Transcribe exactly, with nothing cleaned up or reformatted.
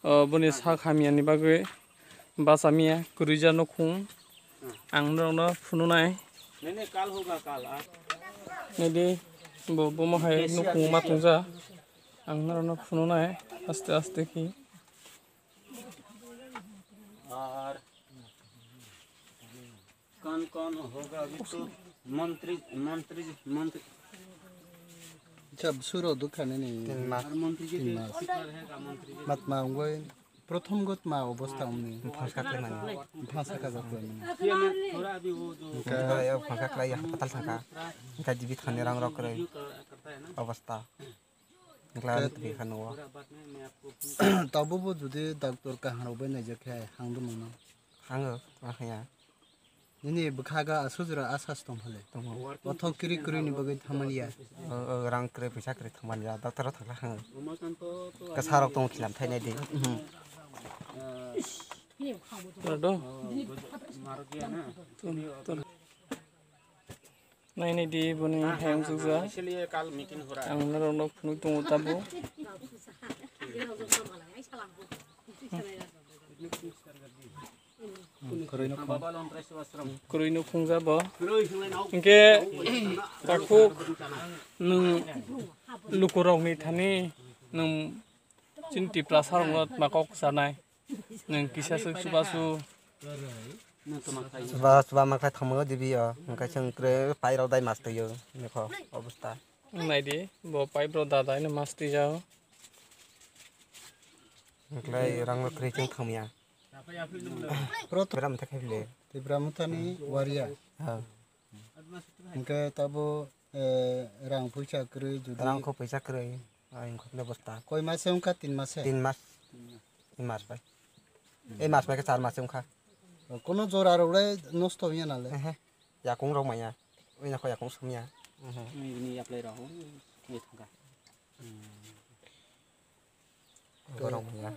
O, boni sak hamyani bagwi bachamiya kwrwija nukhung. Ang norokno phunuknai. Nene, kal hoga, kal, ah. Naidi, bo, bomo hai nukhung ma tongja. Ang norokno phunuknai, aste aste khe. Ar कौन कौन होगा अभी तो मंत्री, मंत्री, मंत्री। Jab suro dukha nini. Tin mas. Ar मंत्री जी के तीन मास। फिक्र रहेगा, मंत्री जी। Matma ungoi prothom got ma obostha ungni. Phangsa khlai mani. Phangsa ka jat mani. ये मैं थोड़ा अभी वो जो Hingkhe yo phangsa khlai ya hospital thangkha. Hingkhe dibi thani rang rok kwrwi. करता है ना। Obostha. Hingkhe twi kha nugo. Tabuk bo jodi doctor kaham rok bai naijak khe hang do mano. Hango, ma khaya. Nini bwkha ga asujra asas tong phale. Tongo. Othok kiri kiri ni bagwi thamaliya. O, o, rang kwrwi, pisa kwrwi thamaliya. Doctor o thangla hango. Kasa rok tongo khilam thainai di. Tor do. Tor, tor. Nainai di boni hayung sukja. Ang norok no phunuk tongo tabuk. Kwrwi no khung. Kwrwi no khungja bo. Hingke takhuk nwng lukurokni thani nwng chini Tiprasa rokno tma kok sanai. Nwng kisa swk chubachu. Chuba, chuba makhai thangmano dibi o. Hingke chwng kwrwi pairok dai mas twi o. Nokho obostha. Naidi, bo pipe rok dadai no mas twi jao. Hingke rang rok kwrwi chwng thangmya. Pro to Beram thakhe bile. Tipra Mothani waria. Ha. Hingke tabo, eh, rang puisa kwrwi jodi Rang kho puisa kwrwi. Ah, hingkhe le bosta. Koi mase wngkha, tin mase? Tin mas. Tin mas bai. Ei mas bai khe char mas wngkha. Kono jora rok le nosto wngya nale? Ehe. Yakung rok maya. Oi na kho yakung sumya. Ehe. Ini apply rok. Ini thangkha. Borok maya.